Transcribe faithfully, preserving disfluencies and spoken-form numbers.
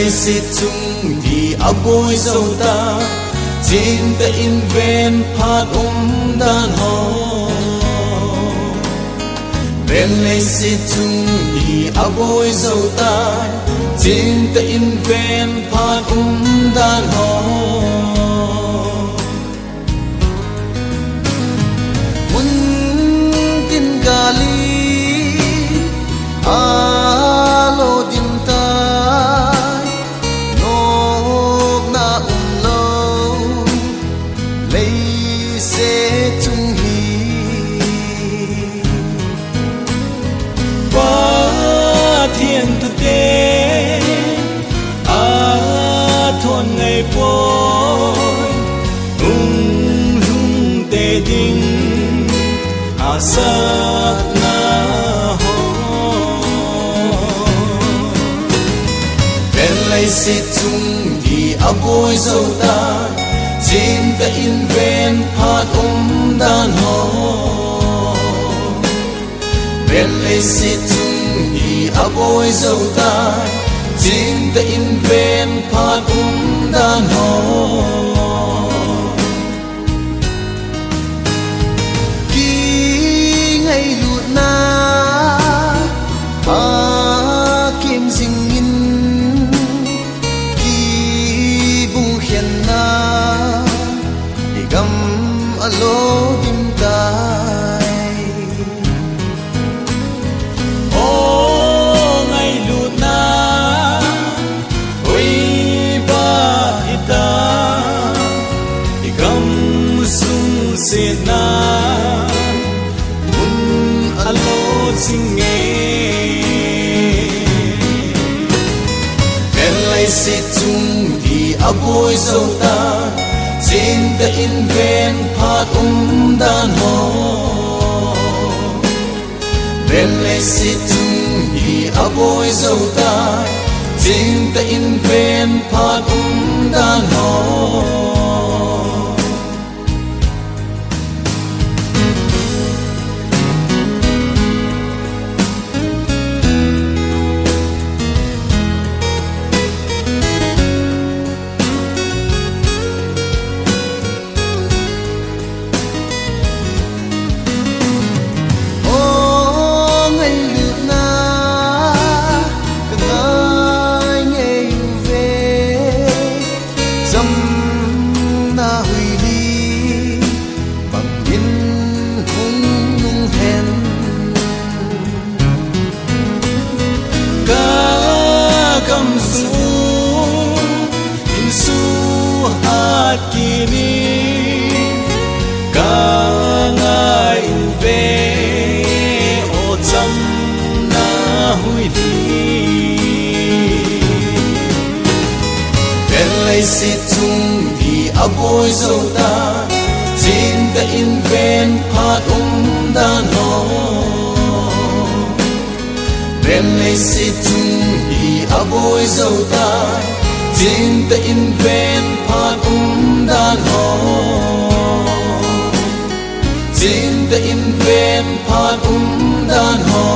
Leiset chung hi aboi jou tai, chintah in ven phat umdan ho. Ven leiset chung hi aboi jou tai, chintah in ven phat umdan ho. Mun tin gal in alo dim tai, nopna umlou leiset chung hi. Pathen thute athon ngai poi, lunglhung te ding asatna ho. Ven leiset chung hi aboi jou tai, chintah in ven phat umdan ho. Ven leiset chung hi aboi jou tai, chintah in ven phat umdan ho. Kingailutna akim jing in, kibungkhenna i gam alo dim tai. O ngailutna, hoiba hita, i gam sung setna mun alo jing e. Ven leiset chung hi aboi jou tai, chintah in ven phat umdan ho. Ven leiset chung hi aboi jou tai, chintah in ven phat umdan ho. O ngailutna, ka ngai ngei uve, chamna hui hi bang in hung nung hen. Ka gam sung in suhat kit in, ka ngai uve, o chamna hui hi. Ven leiset chung hi aboi jou tai, chintah in ven phat umdan ho. Ven leiset chung hi aboi jou tai, chintah in ven phat umdan ho. Chintah in ven phat umdan ho.